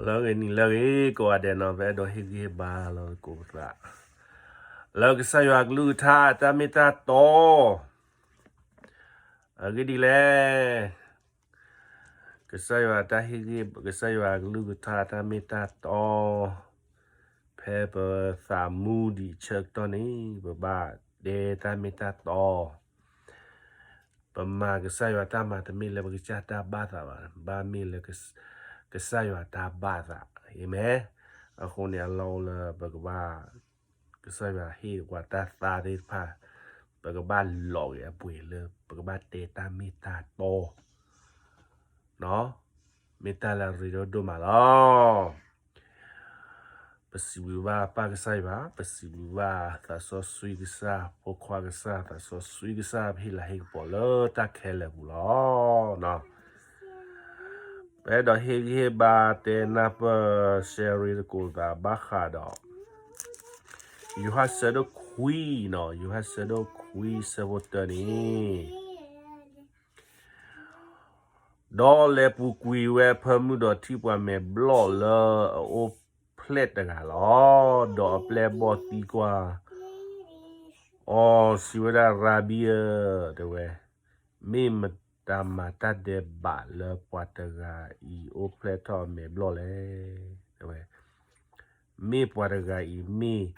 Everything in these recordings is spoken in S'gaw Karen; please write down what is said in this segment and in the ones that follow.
လၢဂ့ၤနံၤလၢဂ့ၤကိးဂၤဒဲးနီၤ, ပအဲၣ်ဒိးဟ့ၣ်ဂံၢ်ဟ့ၣ်ဘါလိာ်သကိးပသး လၢကစၢ်ယွၤအကလုၢ်ကထါတၢ်မ့ၢ်တၢ်တီ, အဂ့ၢ်ဒ်လဲၣ်. ကစၢ်ယွၤတၢ်ဟ့ၣ်ဂံၢ်, ကစၢ်ယွၤအကလုၢ်ကထါတၢ်မ့ၢ်တၢ်တီ, ဖဲပသးမူဒံးအဆၢကတီၢ်န့ၣ် ပဘၣ်တဲတၢ်မ့ၢ်တၢ်တီ, ပမၤကစၢ်ယွၤတၢ်မၤ တမ့ၢ်လၢပကစၢ်တၢ်ဘၣ်သးဘၣ်, ဘၣ်မ့ၢ်လၢ ကစၢ်ယွၤတၢ်ဘၣ်သး, အၤမ့ၣ်. အဃိန့ၣ် အလီၢ်အိၣ်လၢပကဘၣ် ကစၢ်ယွၤဟ့ၣ်ပှၤတၢ်သါသ့ၣ်တဖၣ်, ပကဘၣ်လီၤက့ၤအပှ့ၤလၢ ပကဘၣ်တဲတၢ်မ့ၢ်တၢ်တီ, မ့ၢ်တၢ်လၢအရ့ဒိၣ်ဒိၣ်မးလီၤ. ပစံးဘျုးဘၣ်ပၢ်ကစၢ်ယွၤ, ပစံးဘျုးဘၣ်သးစီဆှံကစၢ်, ဖိခွါကစၢ်, သးစီဆှံကစၢ် ပဟ့ၣ်လၤဟ့ၣ်ကပီၤလၢတၢ်ခဲလၢာ်ပူၤလီၤ. ပအဲၣ်ဒိးဟ့ၣ်ဂံၢ်ဟ့ၣ်ဘါတဲနၢ်ပၢၢ် share သကိးသးဘၣ်ဃးဒီး ယိၤဟၣ်ဆၢဒိၣ်ခွံနီၤ, ယိၤဟၣ်ဆၢဒိၣ်ခွံဆၢဖိတၢန့ၣ်, ဒီးလဲၤပူၤကွံာ်ဝဲအဖၢမုၢ်ဒီးထံၣ်ပှၤမဲာ်ဘျီၣ်လၢအအိၣ်ဖျဲၣ်တဂၤလီၤ. ဒီးအပျဲၢ်အဘီၣ်သံကွၢ်အီၤ စံးဝဲဒၣ်, ရၤဘံဧၢ, တဲဝဲ, မ့ၢ်မတၤမၤတၢ်ဒဲးဘးလၢပှၤတဂၤအံၤအိၣ်ဖျဲၣ်ထီၣ်အမဲာ်ဘျီၣ်လဲၣ်, တဲဝဲ, မ့ၢ်ပှၤတဂၤအံၤမ့ၢ်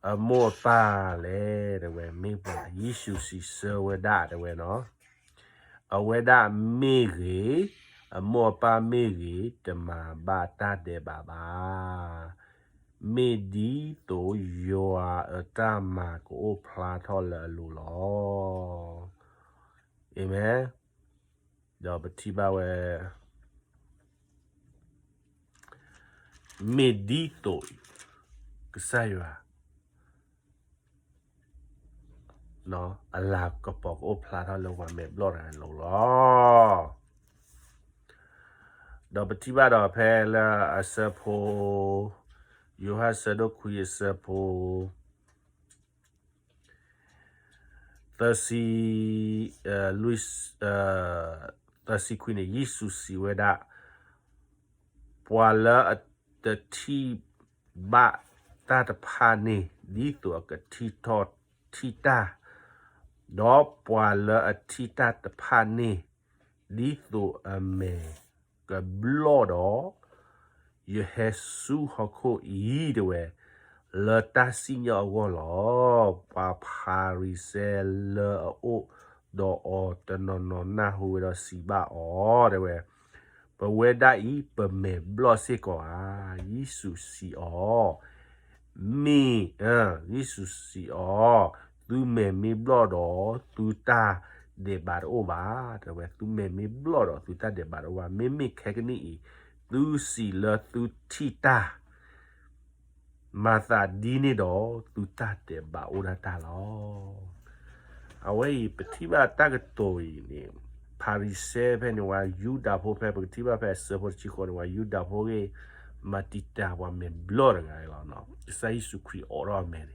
အမိၢ်အပၢ်လဲၣ်, တဲဝဲ, မ့ၢ်ပှၤယ့ၣ်ၡူးစံးဆၢဝဲဒၣ်, တဲဝဲနီၤ. အဝဲဒၣ်မ့ၢ်ဂ့ၤ, အမိၢ်အပၢ်မ့ၢ်ဂ့ၤ, တမၤဘၣ်တၢ်ဒဲးဘးဘၣ်. မ့ၢ်ဒ်သိးယွၤအတၢ်မၤကအိၣ်ဖျါထီၣ်လၢအလိၤလီၤ. အၤမ့ၣ်. ဒီးပထံၣ်ဘၣ်ဝဲ မ့ၢ်ဒ်သိး ကစၢ်ယွၤ အလၤကပီၤကအိၣ်ဖျါထီၣ်လၢပှၤမဲာ်ဘျီၣ်တဂၤအလိၤလီၤ. ဒီးပထံၣ်ဘၣ်ဒီးဖဲလၢအဆၢဖိ, ယိၤဟၣ်ဆၢဒိၣ်ခွံအဆၢဖိ သၢဆံ, လွံၢ်, သၢဆံခွံန့ၣ် ယ့ၣ်ၡူးစံးဝဲဒၣ်, ပှၤလၢအတထံၣ်ဘၣ်တၢ်တဖၣ်န့ၣ် ဒ်သိးအကထံၣ်ထီၣ်ထံၣ်တၢ်, ဒီးပှၤလၢအထံၣ်တၢ်တဖၣ်န့ၣ် ဒ်သိးအမဲာ်ကဘျီၣ်ဒီး ယဟဲဆူဟီၣ်ခိၣ်အံၤ တဲဝဲ, လၢတၢ်စံၣ်ညီၣ်အဂီၢ်လီၤ. ပှၤဖၤရံၤၡဲလၢအအိၣ်ဒီးအီၤတနီၤနီၤနၢ်ဟူဝဲဒီးစံးဘၣ်အီၤ, တဲဝဲ, ပဝဲဒၣ်အံၤ ပမဲာ်ဘျီၣ်စ့ၢ်ကီးဧါ. ယ့ၣ်ၡူးစံးအီၤ, မ့ၢ်, ယ့ၣ်ၡူးစံးအီၤ, သုမဲာ်မ့ၢ်ဘျီၣ်ဒီး သုတၢ်ဒဲးဘးတအိၣ်ဘၣ်, တဲဝဲ, သုမဲာ်မ့ၢ်ဘျီၣ်ဒီး သုတၢ်ဒဲးဘးတအိၣ်ဘၣ်. မ့မ့ၢ်ခဲကနံၣ်အံၤ သုစံးလၢသုထံၣ်တၢ် မၤသးဒ်န့ၣ်ဒီး သုတၢ်ဒဲးဘးအိၣ်ဒၣ်တၢ်လီၤ. အဝဲအံၤ ပထံၣ်ဘၣ်တၢ်ကတိၤအံၤန့ၣ်, ဖၤရံၤၡဲဖဲန့ၣ်ဝဲ ယူဒၤဖိဖဲ ပကထံၣ်ဘၣ်ဖဲအဆၢဖိတဆံဃိးန့ၣ်ဝဲ ယူဒၤဖိဂ့ၢ် မၤတံာ်တာ်ပှၤမဲာ်ဘျီၣ်တဂၤအံၤလီၤ. ကစၢ်ယ့ၣ်ၡူးခရံာ်အိးထီၣ်အမဲာ်န့ၣ်,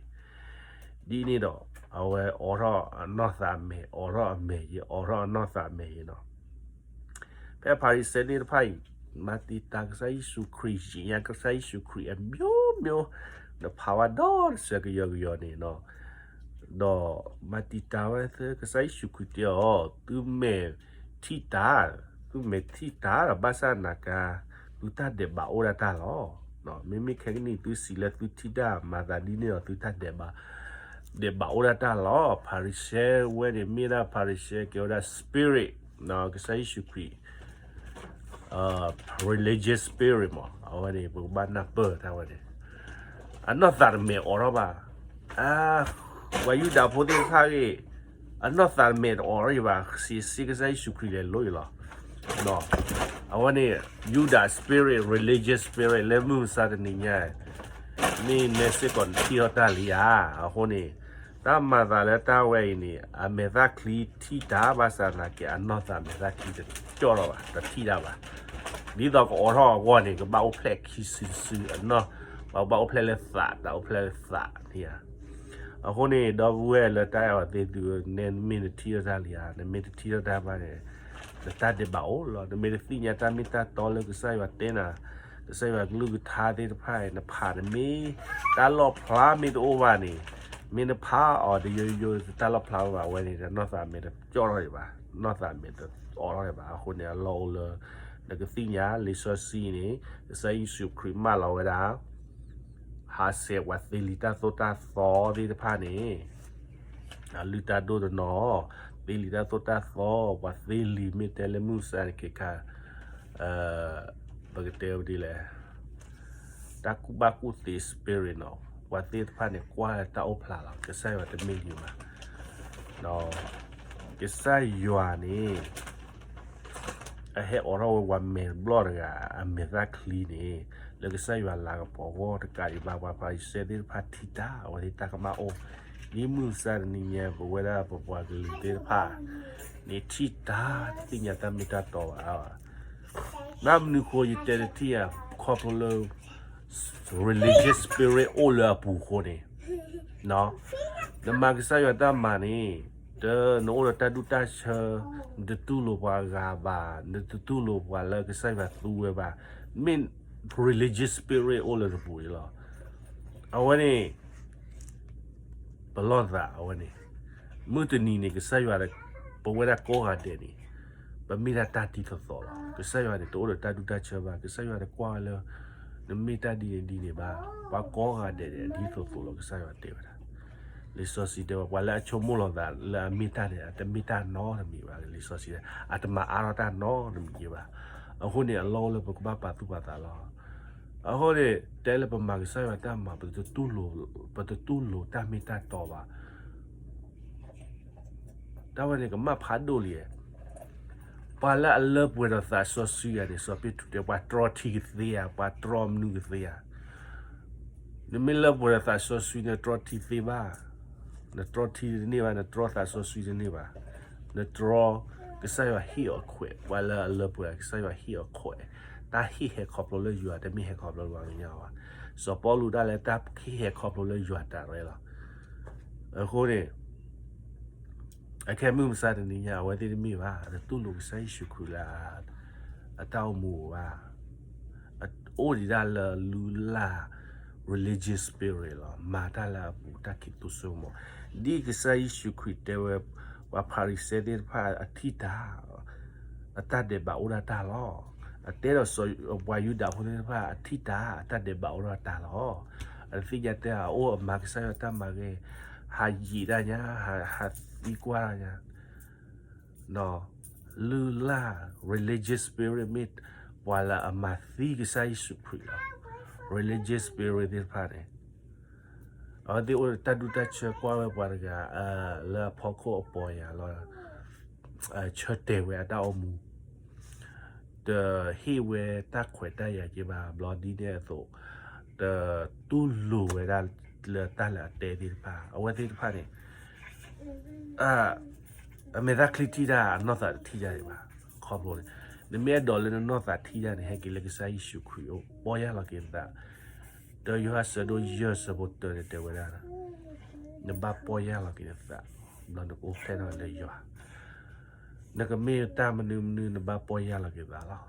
ဒ်န့ၣ်ဒီး အဝဲအိးထီၣ်အနီၢ်သးအမဲာ်, အိးထီၣ်အမဲာ်ယံၤ, အိးထီၣ်အနီၢ်သးအမဲာ်ယံၤနီၤ. ဖဲဖၤရံၤၡဲသ့ၣ်တဖၣ်အံၤ မၤတံာ်တာ်ကစၢ်ယ့ၣ်ၡူးခရံာ်, ယံာ်ညါကစၢ်ယ့ၣ်ၡူးခရံာ်အမျိုးမျိုး, နဖးဝဲဒီတစၢၤကယီကယီန့ၣ်နီၤ, ဒီးမၤတံာ်တာ်ဝဲသ့ ကစၢ်ယ့ၣ်ၡူးခရံာ်တဲအီၤ, သုမဲာ်ထံၣ်တၢ်, သုမဲာ်ထံၣ်တၢ်ဒီး ဘၣ်ဆၣ်နာ်ကါ သုတၢ်ဒဲးဘးအိၣ်ဒၣ်တၢ်လီၤ. မ့မ့ၢ်ခဲကနံၣ် သုစံးလၢသုထံၣ်တၢ် မၤသးဒ်န့ၣ်ဒီး သုတၢ်ဒဲးဘး ဒဲးဘးအိၣ်ဒၣ်တၢ်လီၤ. ဖၤရံၤၡဲဝဲန့ၣ် မ့ၢ်ဒၣ်ဖၤရံၤၡဲကဲဝဲဒၣ် spirit, ကစၢ်ယ့ၣ်ၡူးခရံာ် religious spirit မး, အဝဲန့ၣ် ပကဘၣ်နၢ်ပၢၢ်တၢ်ဝဲန့ၣ်, အနီၢ်သးတမဲာ်အိးထီၣ်ဘၣ်. ပှၤယူဒၤဖိသ့ၣ်တဖၣ်ဂ့ၢ်, အနီၢ်သးတမဲာ်တအိးထီၣ်ယံၤဘၣ်, စံးစ့ကစၢ်ယ့ၣ်ၡူးခရံာ်လဲၤလိၤအံၤလီၤ. အဝဲန့ၣ် ယူဒၤ spirit, religious spirit လၢမုၢ်မဆါတနံၤညါ မ့ၢ်နဲစ့ၢ်ကီးနထံၣ်ထီၣ်တၢ်လံဧါ. အဃိန့ၣ် တၢ်မၤသးလၢတၢ်ဝဲအံၤန့ၣ် အမဲာ်သၣ်ချံထံၣ်တၢ် ဘၣ်ဆၣ်သနာ်က့ အနီၢ်သးမဲာ်သၣ်ချံတကၠီၣ်ထီၣ်ဘၣ်, တထံၣ်တၢ်ဘၣ်. ဒ်သိးကအိးထီၣ်အဂီၢ်န့ၣ် ကဘၣ်အိၣ်ဖျဲၣ်ခံစုတစု, အနီၢ်, ပှၤကဘၣ်အိၣ်ဖျဲၣ်လၢသး, တၢ်အိၣ်ဖျဲၣ်လၢသးန့ၣ်ဧါ. အဃိန့ၣ် ဒီပုၢ်ဝဲၢ်လၢတၢ်အဲၣ်အီၤသ့ၣ်သုဧၢ, နမ့ၢ်နထံၣ်ထီၣ်တၢ်လံဧါ, နမ့ၢ်တထံၣ်ထီၣ်တၢ်ဘၣ်န့ၣ် နတၢ်ဒဲးဘးအိၣ်လီၤ. နမ့ၢ်တသ့ၣ်ညါတၢ်မ့ၢ်တၢ်တီလၢကစၢ်ယွၤတဲနၤ, ကစၢ်ယွၤကလုၢ်ကထါသ့ၣ်တဖၣ်အံၤ နဖးနမ့ၢ်တၢ်လီၣ်ဖျါမ့ၢ်တအိၣ်ဘၣ်န့ၣ်, မ့ၢ်နဖးအီၤတယိယိတၢ်လီၣ်ဖျါဘၣ်ဝဲန့ၣ် နီၢ်သးမဲာ်တကၠီထီၣ်ဒံးဘၣ်, နီၢ်သးမဲာ်တအိးထီၣ်ဒံးဘၣ်. အဃိန့ၣ် အလီၢ်အိၣ်လၢ နကသ့ၣ်ညါလံာ်စီဆှံန့ၣ် ကစၢ်ယ့ၣ်ၡူးခရံာ်မၢလီၤဝဲဒၣ် ဟးဆှဲးပှၤသ့လံာ်တၢ်သိၣ်တၢ်သီသ့ၣ်တဖၣ်န့ၣ်, အလုၢ်တၢ်ဒိၣ်တနီၤ, သ့လံာ်တၢ်သိၣ်တၢ်သီ, ပှၤသ့လံာ်မ့ၢ်တဲလၢမုၢ်မဆါန့ၣ် ခဲခါ ပကတဲဝဲဒ်လဲၣ်, တၢ်ကူၣ်ဘၣ်ကူၣ်သ့ spirit နီၤ, ပှၤသ့ၣ်တဖၣ်န့ၣ် ကွၢ်လၢတၢ်အိၣ်ဖျါလီၤ. ကစၢ်ယွၤတမ့ၢ်ဒ်ဘၣ်. ကစၢ်ယွၤန့ၣ် အဟဲအိးထီၣ်ဝဲပှၤမဲာ်တဘျီၣ်တဂၤ အမဲာ်သၣ်ချံန့ၣ် လၢကစၢ်ယွၤလၤကပီၤအဂီၢ်တကးဒံးဘၣ် ပှၤဖၤရံၤၡဲသ့ၣ်တဖၣ်ထံၣ်တၢ် အဝဲသ့ၣ်တၢ်ကမၣ်အိၣ်, ဒ်မုၢ်မဆါတနံၤညါ ပဝဲဒၣ်ပပှၤကလုာ်သ့ၣ်တဖၣ်န့ၣ် ထံၣ်တၢ်တသ့ၣ်ညါတၢ်မ့ၢ်တၢ်တီဘၣ်. ဘၣ်မနုၤဃိယတဲတထံၣ်ဧါ, ခီဖျိလၢ religious spirit အိၣ်လၢအပူၤအဃိန့ၣ် နမၤကစၢ်ယွၤတၢ်မၤန့ၣ်, တ နအိၣ်ဒီးတၢ်ဒူၣ်တၢ်ဆၢ, နတတူၢ်လိာ်ပှၤဂၤဘၣ်, နတတူၢ်လိာ်ပှၤလၢကစၢ်ယွၤသူဝဲဘၣ်, မ့ၢ် religious spirit အိၣ်လၢနပူၤန့ၣ်လီၤ. အဝဲန့ၣ် ပလီၢ်သးအဝဲန့ၣ်, မုၢ်တနံၤန့ၣ် ကစၢ်ယွၤ ပဝဲဒၣ်ကိးဂၤဒဲးန့ၣ် ပမ့ၢ်ဒၣ်တၢ်ဒ်သိးသိးလီၤ. ကစၢ်ယွၤန့ၣ် တအိၣ်ဒီးတၢ်ဒူၣ်တၢ်ဆၢဘၣ်, ကစၢ်ယွၤတကွၢ်ဝဲလၢ နမ့ၢ်တၢ်ဒ်န့ၣ်ဒ်န့ၣ်ဘၣ်, ပှၤကိးဂၤဒဲးန့ၣ် ဒ်သိးသိးလီၤ ကစၢ်ယွၤတဲဝဲဒၣ်. လံာ်စီဆှံတဲဝဲ ပှၤလၢအဆိကမိၣ်လီၤသးလၢအမ့ၢ်တၢ်န့ၣ် အတမ့ၢ်တၢ်နီတမံၤဘၣ်, လံာ်စီဆှံတဲ အတမၤအါထီၣ်တၢ်နီတမံၤဘၣ်. အဃိန့ၣ် အလီၢ်အိၣ်လၢပကဘၣ်ပာ်သူၣ်ပာ်သးလီၤ. အဃိန့ၣ် တဲလၢပမၤကစၢ်ယွၤတၢ်မၤ ပတတူၢ်လိာ်တၢ်မ့ၢ်တၢ်တီဘၣ်. တၢ်ဝဲန့ၣ်ကမၣ်ဖးဒိၣ်လံ. ပှၤလၢအလၢပှဲၤဒီးသးစီဆှံဂၤန့ၣ် စီၤပ့းတရူးတဲ ပှၤတြီထံကသ့ဧါ, ပှၤတြီမနုၤကသ့ဧါ. နမ့ၢ်လၢပှဲၤဒီးသးစီဆှံ နတြီထံသ့ဘၣ်, နတြီထံတန့ၢ်ဘၣ်, နတြီသးစီဆှံတန့ၢ်ဘၣ်, နတြီ ကစၢ်ယွၤဟ့ၣ်အီၤခွဲး, ပှၤလၢအလၢပှဲၤ ကစၢ်ယွၤဟ့ၣ်အီၤခွဲး, တၢ်ဟ့ၣ်ဟဲခီဖျိလၢယွၤ တမ့ၢ်ဟဲခီဖျိလၢပှၤကညီဘၣ်. စီၤပီလူးဒၣ်လဲာ် တၢ်ဟ့ၣ်ဟဲခီဖျိလၢယွၤတၢ်ရဲလီၤ. အဃိန့ၣ် အခဲမုၢ်မဆါတနံၤညါ အဝဲသ့ၣ်တမ့ၢ်ဘၣ်, တတူၢ်လိာ်ကစၢ်ယ့ၣ်ၡူးခရံာ်လၢ အတၢ်အိၣ်မူဘၣ်, အိၣ်ဒံးဒၣ်လၢလုၢ်လၢ် religious spirit လီၤ. မၤတၢ်လၢအပူၤ တၢ်ခံးသူစိကမီၤ, ဒ်ကစၢ်ယ့ၣ်ၡူးခရံာ်တဲဝဲ ပှၤဖၤရံၤၡဲသ့ၣ်တဖၣ်အထံၣ်တၢ် အတၢ်ဒဲးဘးအိၣ်ဒၣ်တၢ်လီၤ. အတဲဒီးစီၤ ပှၤယူဒၤဖိသ့ၣ်တဖၣ် အထံၣ်တၢ် အတၢ်ဒဲးဘးအိၣ်ဒၣ်တၢ်လီၤ. အတသ့ၣ်ညါတဲ အအိၣ်အမၤကစၢ်ယွၤတၢ်မၤဂ့ၤ, ဟးယံာ်တၢ်ညါ, ဟးသံကွၢ်တၢ်ညါ, လုၢ်လၢ် religious spirit မ့ၢ်ပှၤလၢအမၤသံကစၢ်ယ့ၣ်ၡူးခရံာ်လီၤ. religious spirit သ့ၣ်တဖၣ်န့ၣ် အဝဲသ့ၣ်အိၣ်ဒီးတၢ်ဒူၣ်တၢ်ဆၢကွၢ်ဝဲပှၤတဂၤ လၢအဖီခိၣ်အပီၢ်ယၢ်လီၤ, ဆၢတဲာ်ဝဲအတၢ်အိၣ်မူ, တဟ့ၣ်ဝဲတၢ်ခွဲးတၢ်ယာ်က့ၤဘၣ် ဘျီဒ်န့ၣ်အသိး, တတူၢ်လိာ်ဝဲဒၣ်လၢတၢ်လၢအတဲသ့ၣ်တဖၣ်, အဝဲသ့ၣ်တဖၣ်န့ၣ် အမဲာ်သၣ်ချံထံၣ်တၢ် အနီၢ်သးတထံၣ်တၢ်ဒံးဘၣ်. ခီဖျိန့ၣ် နမ့ၢ်အဲၣ်ဒိးလၢနနီၢ်သးထံၣ်တၢ်န့ၣ် ဟဲက့ၤလၢကစၢ်ယ့ၣ်ၡူးခရံာ်အအိၣ် ပီၢ်ယၢ်လီၤက့ၤနသး. တယိၤဟၣ်ဆၢဒိၣ်ယဲၢ်ဆၢဖိတၢန့ၣ်တဲဝဲဒၣ်, နဘၣ်ပီၢ်ယၢ်လီၤက့ၤနသး, ဘျီနကအိၣ်ဖျဲၣ်ထီၣ်လၢယွၤ နကမ့ၢ်တၢ်မနုၤမနုၤ နဘၣ်ပီၢ်ယၢ်လီၤက့ၤသးလီၤ.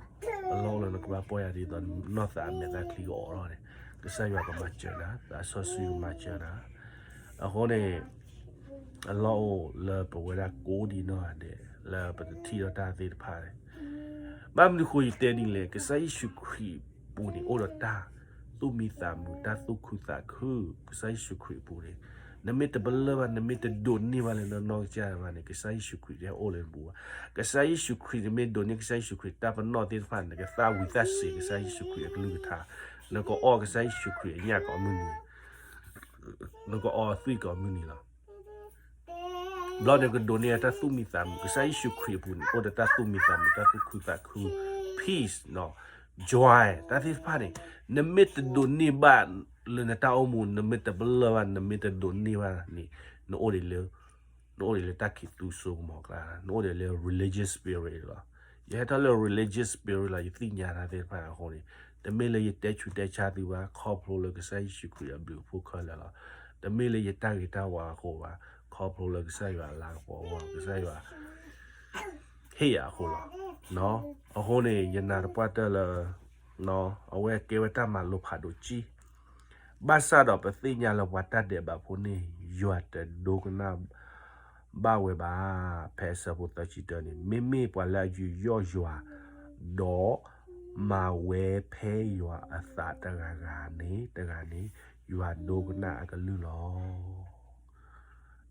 အလီၢ်အိၣ်လၢနကဘၣ်ပီၢ်ယၢ်ဒ်သိး နီၢ်သးအမဲာ်သၣ်ချံကအိးထီၣ်န့ၣ် ကစၢ်ယွၤကမၤစၢၤနၤ, သးစီဆှံကမၤစၢၤနၤ. အဃိန့ၣ် အလီၢ်အိၣ်လၢပဝဲဒၣ်ကိးဒံးနီၢ်ဂၤဒဲး လၢပတထံၣ်ဒီးတၢ်သ့ၣ်တဖၣ်န့ၣ်, ဘၣ်မနုၤဃိယတဲဒ်လဲၣ်, ကစၢ်ယ့ၣ်ၡူးခရံာ်အပူၤန့ၣ် အိၣ်ဒီးတၢ်သူၣ်မံသးမုာ် တၢ်သူၣ်ခုသးခု, ကစၢ်ယ့ၣ်ၡူးခရံာ်အပူၤန့ၣ် နမ့ၢ်တပလၢၢ်ဘၣ် နမ့ၢ်တဒိးန့ၢ်ဘၣ်လၢနနီၢ်ကစၢ်ဘၣ်န့ၣ် ကစၢ်ယ့ၣ်ၡူးခရံာ်တအိၣ်လၢနပူၤဘၣ်. ကစၢ်ယ့ၣ်ၡူးခရံာ် နမ့ၢ်ဒိးန့ၢ်ကစၢ်ယ့ၣ်ၡူးခရံာ်တၢ်ပနီၣ်သ့ၣ်တဖၣ် နကသၣ်ဝံၤသၣ်စ့ၤ ကစၢ်ယ့ၣ်ၡူးခရံာ်အကလုၢ်ကထါ, နကအီၣ်ကစၢ်ယ့ၣ်ၡူးခရံာ်အညၣ်ကိးမုၢ်နံၤ, နကအီအသွံၣ်ကိးမုၢ်နံၤလီၤ. ဘျီန့ၣ်ကဒိးန့ၢ်တၢ်သူၣ်မံသးမုာ်, ကစၢ်ယ့ၣ်ၡူးခရံာ်အပူၤန့ၣ် အိၣ်ဒီးတၢ်သူၣ်မံသးမုာ် တၢ်သူၣ်ခုသးခု, peace, joy တၢ်သ့ၣ်တဖၣ်န့ၣ် နမ့ၢ်တဒိးန့ၢ်ဘၣ်လၢနတၢ်အိၣ်မူ, နမ့ၢ်တပလၢၢ်ဘၣ် နမ့ၢ်တဒိးန့ၢ်ဘၣ်န့ၣ် နအိၣ်ဒ်လၢ နအိၣ်ဒ်လၢတၢ်ခံးသူစိကမီၤအကျါ, နအိၣ်ဒ်လၢ religious spirit လီၤ. ယဟဲထီၣ်လၢ religious spirit လီၤ, ယသ့ၣ်ညါတၢ်သ့ၣ်တဖၣ်အဃိန့ၣ်, တမ့ၢ်လၢယတဲဆူးတဲဆါသုဘၣ်, ခီဖျိလၢကစၢ်ယ့ၣ်ၡူးခရံာ်အဘျုးအဖှိၣ်ခဲလၢာ်လီၤ. တမ့ၢ်လၢယတၢ်ဂ့ၤတၢ်ဝါအဃိဘၣ်, ခီဖျိလၢကစၢ်ယွၤအလၤကပီၤအဂီၢ်, ကစၢ်ယွၤဟ့ၣ်ယၤအဃိလီၤ. အဃိန့ၣ် ယနာ်သပှၢ်တၢၢ်လၢ အဝဲကဲဝဲတၢ်မၤလိဖးဒိၣ်ကံၢ်, ဘၣ်ဆၣ်ဒီးပသ့ၣ်ညါလၢပှၤတၢ်ဒဲးဘးဖိန့ၣ် ယွၤတဒိကနၣ်ဘၣ်ဝဲဘၣ်. ဖဲအဆၢဖိသၢဆံတၢန့ၣ် မ့မ့ၢ်ပှၤလၢအယူးယီၣ်ယွၤ ဒီးမၤဝဲဖဲယွၤအသးတဂၤဂၤန့ၣ် တဂၤန့ၣ် ယွၤဒိကနၣ်အကလုၢ်လီၤ.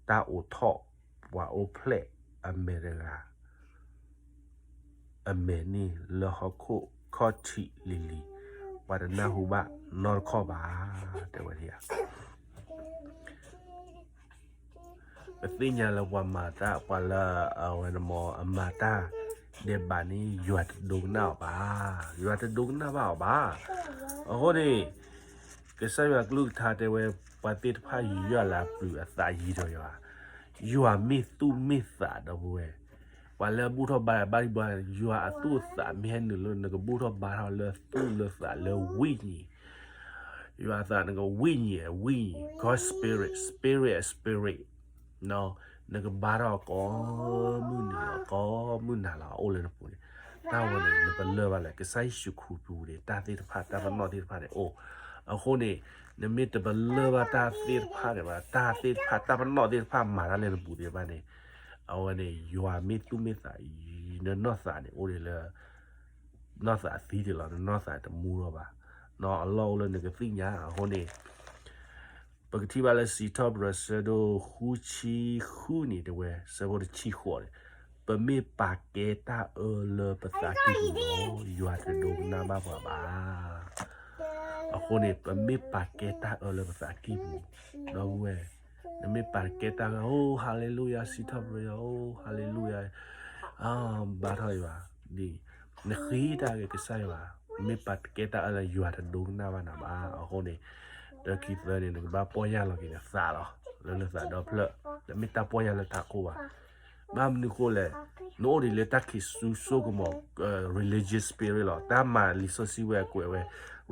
တၢ်အိးထီၣ်ပှၤအိၣ်ဖျဲၣ်အမဲာ်တဂၤ အမဲာ်န့ၣ်လၢဟီၣ်ခိၣ်ခီၣ်ထံးလံၤလံၤ, ပှၤတနၢ်ဟူဘၣ်နီတခီၣ်ဘၣ်, တဲဝဲဒၣ်. ပသ့ၣ်ညါလၢပှၤမၤတၢ် ပှၤလၢအဝဲန့ၣ်မ့ၢ်အမၤတၢ်ဒဲးဘးန့ၣ် ယွၤတဒိကနၣ်အီၤဘၣ်, ယွၤတဒိကနၣ်ဘၣ်အီၤဘၣ်. အဃိန့ၣ် ကစၢ်ယွၤကလုၢ်ကထါတဲဝဲ ပှၤသ့ၣ်တဖၣ်ယူးယီၣ်လၢအပျုၤအသးယံၤဒီးယွၤ, ယွၤမ့ၢ်သူၣ်မ့ၢ်သးဒီပုၢ်ဝဲၢ်, ပှၤလၢအဘူၣ်ထီၣ်ဘါထီၣ်ဘၣ်ဘါ ယွၤအသူၣ်အသးမ့ၢ်ဟဲနုာ်လၢ နကဘူၣ်ထီၣ်ဘါထီၣ်လၢသူၣ်လၢသးလၢဝိညာဉ်, ယွၤအသးနကဝိညာဉ် ဝိညာဉ် God spirit, spirit, spirit နကဘါထီၣ်ကိးမုၢ်နံၤလီၤ ကိးမုၢ်နၤလီၤ အအိၣ်လၢနပူၤန့ၣ်, တၢ်ဝဲန့ၣ် နပလၢၢ်ဘၣ်လဲၣ် ကစၢ်ယ့ၣ်ၡူးခရံာ်ပူၤန့ၣ် တၢ်သ့ၣ်တဖၣ် တၢ်ပနီၣ်သ့ၣ်တဖၣ်န့ၣ်အိၣ်, အဃိန့ၣ် နမ့ၢ်တပလၢၢ်ဘၣ်တၢ်သ့ၣ်တဖၣ်န့ၣ်ဘၣ် တၢ်သ့ၣ်တဖၣ် တၢ်ပနီၣ်သ့ၣ်တဖၣ်မၤတၢ်လၢနပူၤသ့ၣ်တဖၣ်န့ၣ်, အဝဲန့ၣ် ယွၤမ့ၢ်သူၣ်မ့ၢ်သး နနီၢ်သးန့ၣ် အိၣ်ဒံးလၢ နီၢ်သးသံတ့ၢ်လီၤ နနီၢ်သးတမူထီၣ်ဘၣ်, အလီၢ်အိၣ်လၢနကသ့ၣ်ညါ အဃိန့ၣ် ပကထံၣ်ဘၣ်လၢစံးထီၣ်ပတြၢၤဆၢဒိၣ်ဃုဆံဃုန့ၣ် တဲဝဲ ဆၢဖိတဆံဃိးန့ၣ်, ပမ့ၢ်ပာ်ကဲတၢ်အၢလၢပသးကံၢ်ပူၤဒီး ယွၤတဒိကနၣ်ဘၣ်ပှၤဘၣ်. အဃိန့ၣ် ပမ့ၢ်ပာ်ကဲတၢ်အၢလၢပသးကံၢ်ပူၤ, ဒီပုၢ်ဝဲၢ်, နမ့ၢ်ပာ်ကဲတၢ်အၢ အိၣ် ဟါလ့လူယၤ စံးထီၣ်ပတြၢၤယၤ အိၣ် ဟါလ့လူယၤ ဘါထီၣ်ယွၤ, ဒ်နဃ့တၢ်ဂ့ၤကစၢ်ယွၤ, မ့ၢ်ပာ်ကဲတၢ်အၢလၢယွၤတဒိကနၣ်ဘၣ်နၤဘၣ်. အဃိန့ၣ် တခံသၢန့ၣ် နကဘၣ်ပီၢ်ယၢ်လီၤက့ၤနသးလီၤ, လၢနသးဒီဖျၢၣ်, တမ့ၢ်တၢ်ပီၢ်ယၢ်လၢတၢ်ကိၢ်ဘၣ်. ဘၣ်မနုၤဃိလဲၣ်, နအိၣ်ဒံးလၢတၢ်ခံးဆူစိကမီၤ religious spirit လီၤ. တၢ်မၤလံာ်စီဆှံဝဲအကွဲးဝဲ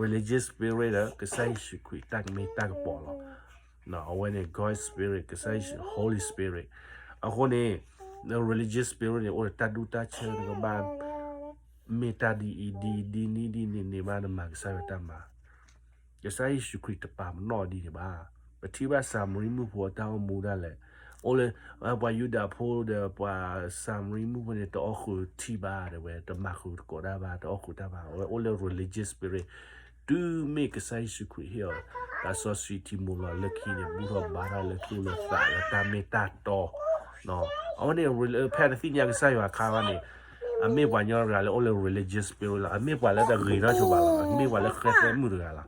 religious spirit ဒီး ကစၢ်ယ့ၣ်ၡူးခရံာ်တၢ်ကမ့ၢ်တၢ်ကပီၤလီၤ. အဝဲန့ၣ် God spirit, ကစၢ်ယ့ၣ်ၡူး Holy Spirit. အဃိန့ၣ် religious spirit န့ၣ် အိၣ်ဒီးတၢ်ဒူၣ်တၢ်ဆၢ နကဘၣ် မ့ၢ်တၢ်ဒ်အံၤဒ်အံၤ ဒ်နံၤဒ်နံၤန့ၣ်ဘၣ် နမၤကစၢ်ယွၤတၢ်မၤ, ကစၢ်ယ့ၣ်ၡူးခရံာ်တပာ်ပနီၣ်ဒ်န့ၣ်ဘၣ်. ပထံၣ်ဘၣ်ၡၤမရံမုၣ်ဖိအတၢ်အိၣ်မူဒၣ်လဲာ်, အိၣ်လၢ ပှၤယူဒၤဖိဒီးပှၤၡၤမရံမုၣ်ဖိန့ၣ် တအီၣ်ဃုာ်ထံဘၣ်တဲဝဲ, တမၤဃုာ်တကိးတၢ်ဘၣ်, တအီၣ်ဃုာ်တၢ်ဘၣ်, အဝဲအိၣ်လၢ religious spirit. တုၤမ့ၢ်ကစၢ်ယ့ၣ်ၡူးခရံာ်ဟ့ၣ်အီၤ သးစီဆှံထံမိၢ်လီၤလၢခံန့ၣ် ဘူၣ်ထီၣ်ဘါထီၣ်လၢသူၣ်လၢသးလၢတၢ်မ့ၢ်တၢ်တီ, အဝဲန့ၣ် ဖဲတသ့ၣ်ညါကစၢ်ယွၤအခါဘၣ်န့ၣ် အမ့ၢ်ပှၤကညီတဂၤလၢအိၣ်လၢ religious spirit လီၤ. အမ့ၢ်ပှၤလၢတဂ့ၤထီၣ်ဆိဘၣ်လီၤ. အမ့ၢ်ပှၤလၢဃဲသဲမုၣ်တဂၤလီၤ.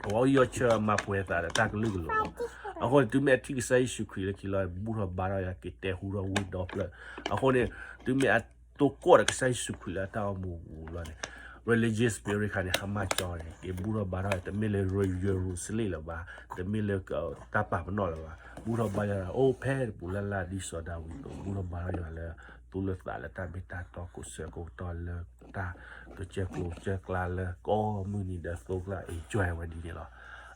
အဝဲအိၣ်ယီၢ်ဆၢမၤပှဲၤသးဒီးတၢ်ကလုာ်ကလိၤလီၤ. အဃိန့ၣ် တုၤမ့ၢ်အထံၣ်ကစၢ်ယ့ၣ်ၡူးခရံာ်လၢခံလီၤ ဘူၣ်ထီၣ်ဘါထီၣ်ယွၤ က့ၤတဲဟူထီၣ်ဝ့ၢ်ဒီဖျၢၣ်. အဃိန့ၣ် တုၤမ့ၢ်အတိကိၣ်ဒီးကစၢ်ယ့ၣ်ၡူးခရံာ်လၢအတၢ်အိၣ်မူပူၤလီၤန့ၣ် religious spirit ခါန့ၣ် ဟါမၢ်ကၠီန့ၣ် က့ၤဘူၣ်ထီၣ်ဘါထီၣ် တမ့ၢ်လၢယရူၤၡလ့ၣ်လၢၤဘၣ်, တမ့ၢ်လၢတၢ်ပာ်ပနီၣ်လၢၤဘၣ်, ဘူၣ်ထီၣ်ဘါထီၣ်ယွၤ အိၣ်ဖဲတပူၤလၢ်လၢ်ဒ်စီၤဒၤဝံးအသိး ဘူၣ်ထီၣ်ဘါထီၣ်ယွၤလၢ သူၣ်လၢသးလၢတၢ်မ့ၢ်တၢ်တီ ကိးဆၢကိးကတီၢ်လၢတၢ်ကစၢၢ်ကျိၤကစၢၢ်ကျါလၢကိးမုၢ်နံၤဒီးသိကျါ enjoy ဝဲဒ်န့ၣ်လီၤ.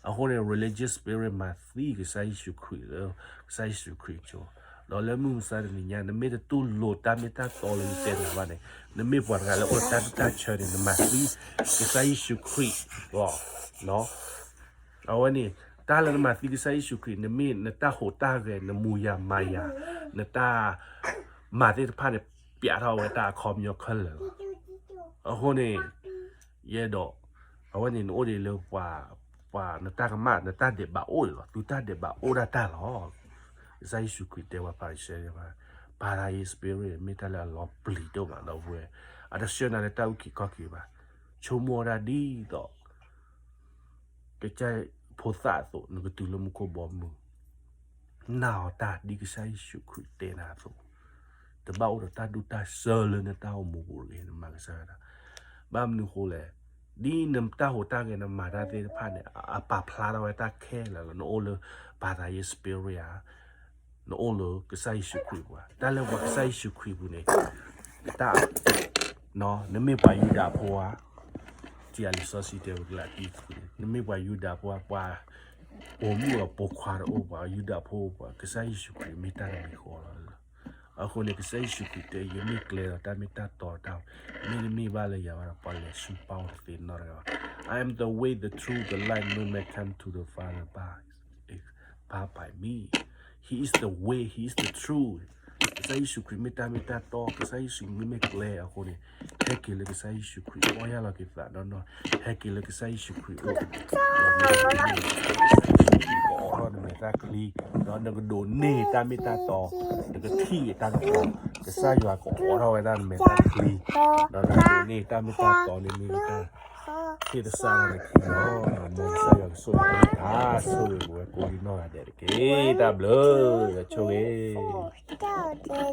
အဃိန့ၣ် religious spirit မၤသံကစၢ်ယ့ၣ်ၡူးခရံာ်လၢ ကစၢ်ယ့ၣ်ၡူးခရံာ်ကၠိ, ဒီးလၢမုၢ်မဆါတနံၤညါ နမ့ၢ်တတူၢ်လိာ်တၢ်မ့ၢ်တၢ်တီလၢယတဲနၤဘၣ်န့ၣ် နမ့ၢ်ပှၤတဂၤလၢအိၣ်တၢ်ဒူၣ်တၢ်ဆၢန့ၣ် နမၤသံကစၢ်ယ့ၣ်ၡူးခရံာ်လီၤ. အဝဲန့ၣ် တၢ်လၢနမၤသံကစၢ်ယ့ၣ်ၡူးခရံာ် နမ့ၢ်နတၢ်ဟူးတၢ်ဂဲၤ နမူၤယၤမၤယၤ နတၢ်မၤသ့ၣ်တဖၣ်န့ၣ် ပျးထီၣ်ဝဲတၢ်အခီပညီခဲလၢာ်လီၤ. အဃိန့ၣ် ယအဲၣ်ဒိး အဝဲန့ၣ်နအိၣ်ဒံးလၢပှၤ ပှၤနတၢ်ကမၣ် နတၢ်ဒဲးဘးအိၣ်လီၤ. သုတၢ်ဒဲးဘးအိၣ်ဒၣ်တၢ်လီၤ. ကစၢ်ယ့ၣ်ၡူးခရံာ်တဲဝဲ ဖၤရံၤၡဲ ဖၤရံၤၡဲ spirit မ့ၢ်တၢ်လၢအလီၤပျံၤဒိၣ်မး ဒီပုၢ်ဝဲၢ်, အတဆှၢနၤလၢတၢ်အုၣ်က့ၤခီၣ်က့ၤဘၣ်. ဆိကမိၣ်ဝဲဒၣ်ဒ်သိး ကစၢ်ဖိသၣ်အသိး နကတုၤလၢမူခိၣ်ဘီမုၢ် နာ်အီၤတၢ်ဒ်ကစၢ်ယ့ၣ်ၡူးခရံာ်တဲနၤအသိး, တဘၣ်အိၣ်ဒီးတၢ်ဒူၣ်တၢ်ဆၢလၢနတၢ်အိၣ်မူပူၤတဂ့ၤ နမၤကစၢ်ယွၤတၢ်. ဘၣ်မနုၤဃိလဲၣ်, ဒ်နတၢ်ဟူးတၢ်ဂဲၤ နမၤတၢ်သ့ၣ်တဖၣ်န့ၣ် အပာ်ဖျါထီၣ်ဝဲတၢ်ခဲလၢာ်လီၤ. နအိၣ်လၢ ဖၤရံၤၡဲ spirit ဧါ, နအိၣ်လၢကစၢ်ယ့ၣ်ၡူးခရံာ်ပူၤဧါ, တၢ်လၢပှၤကစၢ်ယ့ၣ်ၡူးခရံာ်ပူၤန့ၣ် တၢ် နမ့ၢ်ပှၤယူဒၤဖိဧါ, ထံၣ်လံာ်စီဆှံတဲဝဲကလၤတံ နမ့ၢ်ပှၤယူဒၤဖိဧါ, ပှၤပိာ်မုၣ်အပိာ်ခွါတအိၣ်, ပှၤယူဒၤဖိ ပှၤကစၢ်ယ့ၣ်ၡူးခရံာ်မ့ၢ်တၢ်တမံၤဃီလီၤ. အဃိန့ၣ် ကစၢ်ယ့ၣ်ၡူးခရံာ်တဲ ယမ့ၢ်ကျဲဒီးတၢ်မ့ၢ်တၢ်တီတၢ်, မ့တမ့ၢ်ဘၣ်လၢယၤဘၣ်ဒီး ပှၤလဲၤဆူပၢ်အိၣ်တသ့နီတဂၤဘၣ်. I am the way, the truth, the life, no man come to the Father but, but by me. He is the way, he is the truth. ကစၢ်ယ့ၣ်ၡူးခရံာ်မ့ၢ်တၢ်မ့ၢ်တၢ်တီ, ကစၢ်ယ့ၣ်ၡူးခရံာ်မ့ၢ်ကျဲအဃိန့ၣ်, ဟဲက့ၤလၢကစၢ်ယ့ၣ်ၡူးခရံာ်အအိၣ် ယၢ်လီၤက့ၤသးနီၢ်နီၢ်, ဟဲက့ၤလၢကစၢ်ယ့ၣ်ၡူးခရံာ်အအိၣ်, ကအိးထီၣ်နမဲာ်သၣ်ချံ, ဒီးနကဒိးန့ၢ်တၢ်မ့ၢ်တၢ်တီ, နကထံၣ်တၢ်ကပီၤ, ကစၢ်ယွၤကအိးထီၣ်ဝဲဒၣ်နမဲာ်သၣ်ချံ, ဒီးနကဒိးန့ၢ်တၢ်မ့ၢ်တၢ်တီန့ၣ်မ့ၢ်တၢ် သ့ၣ်တစၢ်လၢနခံလီၤ. မ်ကစၢ်ယွၤကဆိၣ်ဂ့ၤတၢ်ဆိၣ်ဂ့ၤပဝဲကိးဒံနီၢ်ဂၤဒဲးတက့ၢ်. တၢ်ဘျုး, ယဆိၣ်ဂ့ၤ